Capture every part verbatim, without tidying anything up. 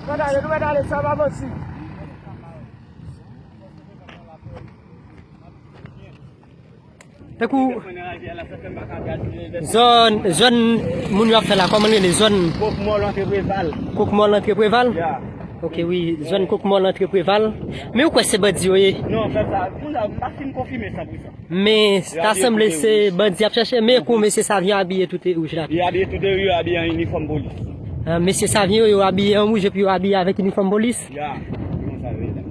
Mèt ale, nou mèt ale, sa pa posib. Tankou zòn, zòn moun yo ap fè la, kòman l rele? Zòn Kòkmòl, antre Preval. Kòkmòl, antre Preval? Ya. Ok, wi, zòn Kòkmòl, antre Preval. Men ou kwè se bandi yo ye? Non, sa, sa, moun sa, m pa fin konfime san pou san. Men ta sanble se bandi ap chache, men kou mesye Savyen abiye tout e wouj la. Yo abiye tout e, yo abiye an inifòm polis. Ah, mesye Savyen yo, yo abiye an wouj epi yo abiye avèk inifòm polis. Ya, se konsa yo ye la.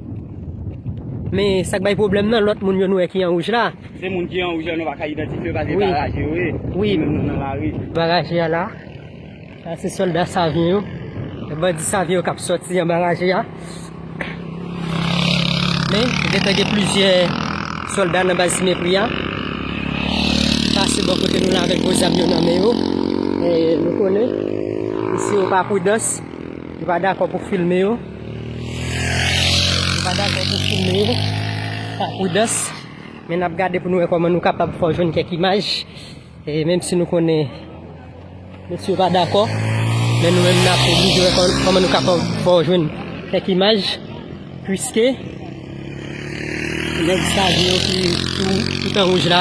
Men sa k bay pwoblèm nan, lòt moun yo nou wè ki an wouj la. Se moun ki an wouj la, nou pa ka idantifye yo paske baraje yo ye. Wi. Menm nou nan lari. Baraje a la. Sa se sòlda Savyen yo. Bandi Savyen yo k ap sòti anba raje a. Men, gentan gen plizyè sòlda nan baz Ti Mepri a. Pase bò kote nou la avèk gwo zam yo nan men yo. E, nou konnen, mesye yo pa pridans. Yo pa dakò pou filme yo. Yo pa dakò pou filme yo. Pa pridans. Men n ap gade pou nou wè kòman nou kapab fè w jwenn kèk imaj. E menm si nou konnen mesye yo pa dakò, men nou menm n ap oblije wè kò-, kòman nou kapab fè w jwenn kèk imaj, piske nèg Savyen yo ki tou, tout an wouj la,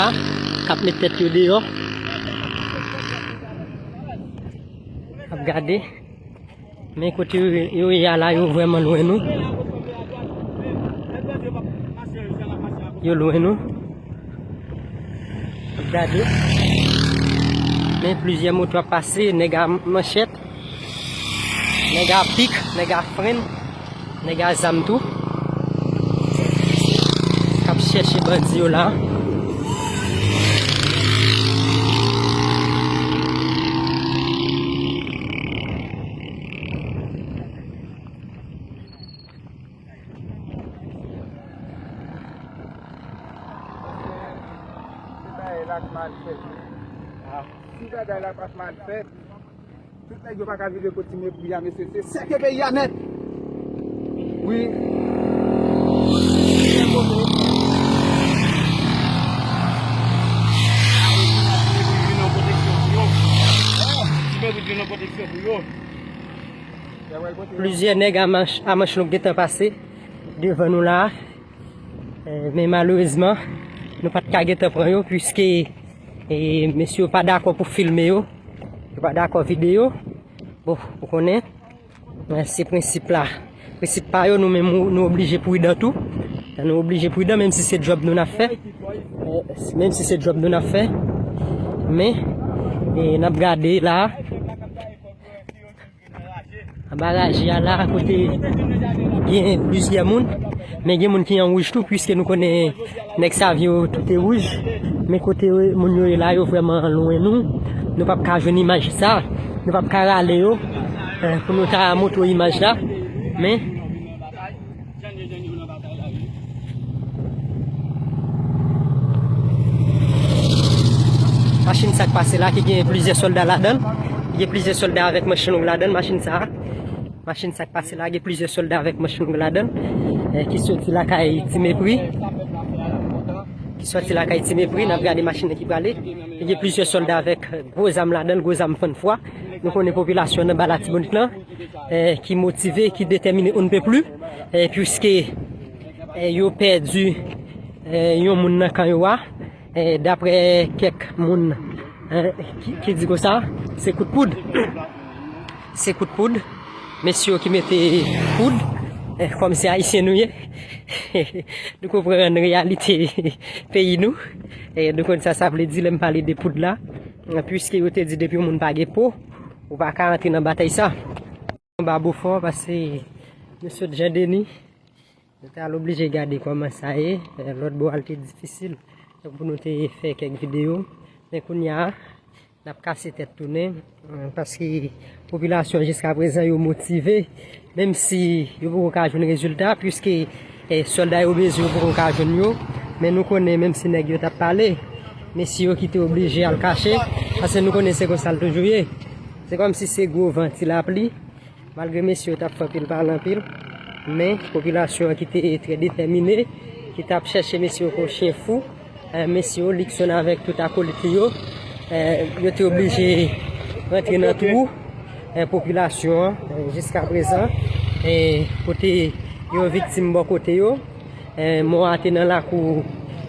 k ap met tèt yo deyò, ap gade. Men kote yo, yo ye a la, yo vrèman lwen nou. Yo lwen nou. Gade. Men plizyè moto ap pase, nèg a manchèt, nèg a pik, nèg a frenn, nèg a zam tou. K ap chèche bandi yo la. Se bagay la k mal fèt. Si bagay la pa t mal fèt, tout nèg yo pa ka vire kot Ti Mepri a, mesye. Se sèke peyi a nèt. Wi. Ti Mepri vin nan pwoteksyon pou yo. Plizyè nèg a manch, a manch long gentan pase devan nou la. Eh, men malerezman, nou pa t ka gentan pran yo, piske, eh, mesye yo pa dakò pou filme yo. Yo pa dakò videyo. Bon, ou konnen, eh, se prensip la. Prensip pa yo, nou menm, nou, nou oblije pridan tou. Nou oblije pridan, menm si se djòb nou n ap fè. Eh, menm si se djòb nou n ap fè. Men, eh, n ap gade la. Anba raje a la, kote gen plizyè moun, men gen moun ki an wouj tou, piske nou konnen nèg Savyen yo tout e wouj. Men kote moun yo ye la, yo vrèman lwen nou. Nou p ap ka jwenn imaj sa. Nou p ap ka rale yo, eh, pou nou ta montre w imaj la. Men, machin sa k pase la, ki gen plizyè sòlda ladan l, ki gen plizyè sòlda avèk machin long ladan l, machin sa a. Machin sa k pase la, gen plizyè sòlda avèk machin long ladan l, eh, ki soti lakay Ti Mepri. Ki soti lakay Ti Mepri, n ap gade machin nan ki prale. Gen plizyè sòlda avèk, eh, gwo zam ladan l, gwo zam fann fwa. Nou konnen popilasyon nan ba Latibonit lan, eh, ki motive, ki detèmine on ne peut plus, eh, piske, eh, yo pèdi, eh, yon moun nan kan yo a. Eh, daprè kèk moun, eh, ki, ki di konsa, se kout poud. Se kout poud. Mesye yo ki mete poud, eh, kòmsi Ayisyen nou ye. Nou konprann reyalite peyi nou. Eh, nou konn sa sa vle di lè m pale de poud la. Piske yo te di depi yon moun pa gen po, ou pa ka antre nan batay sa. Anba Bofò, pase nou sot Jan Deni. Nou t al oblije gade kòman sa ye. Eh, lòt bò a l te difisil pou nou te fè kèk videyo. Men kounye a, n ap kase tèt tounen, eh, paske popilasyon jiska prezan yo motive, menm si yo poko ka jwenn rezilta, piske, eh, sòlda yo bezwen yo poko ka jwenn yo. Men nou konnen menm si nèg yo t ap pale, mesye yo kite oblije al kache, paske nou konnen se konsa l toujou ye. Se kòmsi se gwo van, ti lapli. Malgre mesye yo t ap fè anpil pale anpil, men popilasyon an ki te trè detèmine, ki t ap chèche mesye yo kon chen fou, eh, mesye yo, Luckson avèk tout akolit li yo, eh, yo te oblije rantre nan twou, eh, popilasyon an, eh, jiska prezan, E kote yon viktim bò kote yo, e, mò a te nan lakou,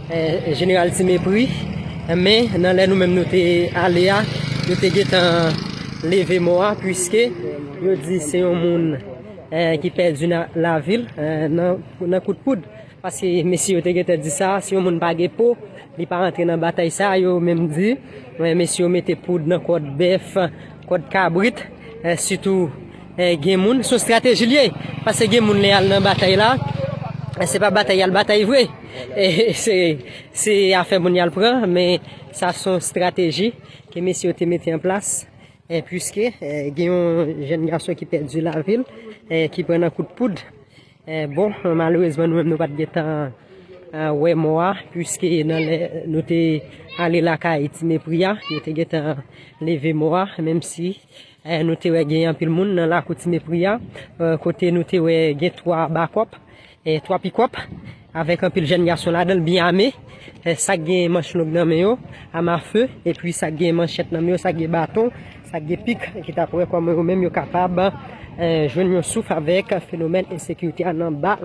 e, Jeneral Ti Mepri. Men nan lè nou menm nou te ale a, yo te gentan leve mò a, piske yo di se yon moun, e, ki pèdi na- lavi l, e, nan, nan kout poud. Paske mesye yo te gentan di sa, si yon moun pa gen po, li pa rantre nan batay sa, yo menm di, e, mesye yo mete poud nan kòd bèf, kòd kabrit, e, sitou, e, gen moun, se yon estrateji li ye, paske gen moun lè y al nan batay la, e, se pa batay y al batay vre, e, se, se afè moun y al pran, men sa se yon estrateji ke mesye yo te mete an plas, e, piske, e, gen yon jèn gason ki pèdi lavi l, e, ki pran nan kout poud. E, bon, malerezman, nou menm nou pa t gentan, e, wè mò a, piske nan lè nou te ale lakay Ti Mepri a, yo te gentan leve mò a, menm si, e, nou te wè gen anpil moun nan lakou Ti Mepri a, e, kote nou te wè gen twa bakòp, e, twa pikòp, avèk anpil jèn gason ladan l, byen ame, e, sa k gen manch long nan men yo, am a fe, epi sa k gen manchèt nan men yo, sa k gen baton, sa k gen pik, ki ta prè kòman yo menm yo kapab, e, jwenn yon souf avèk fenomèn ensekirite a nan ba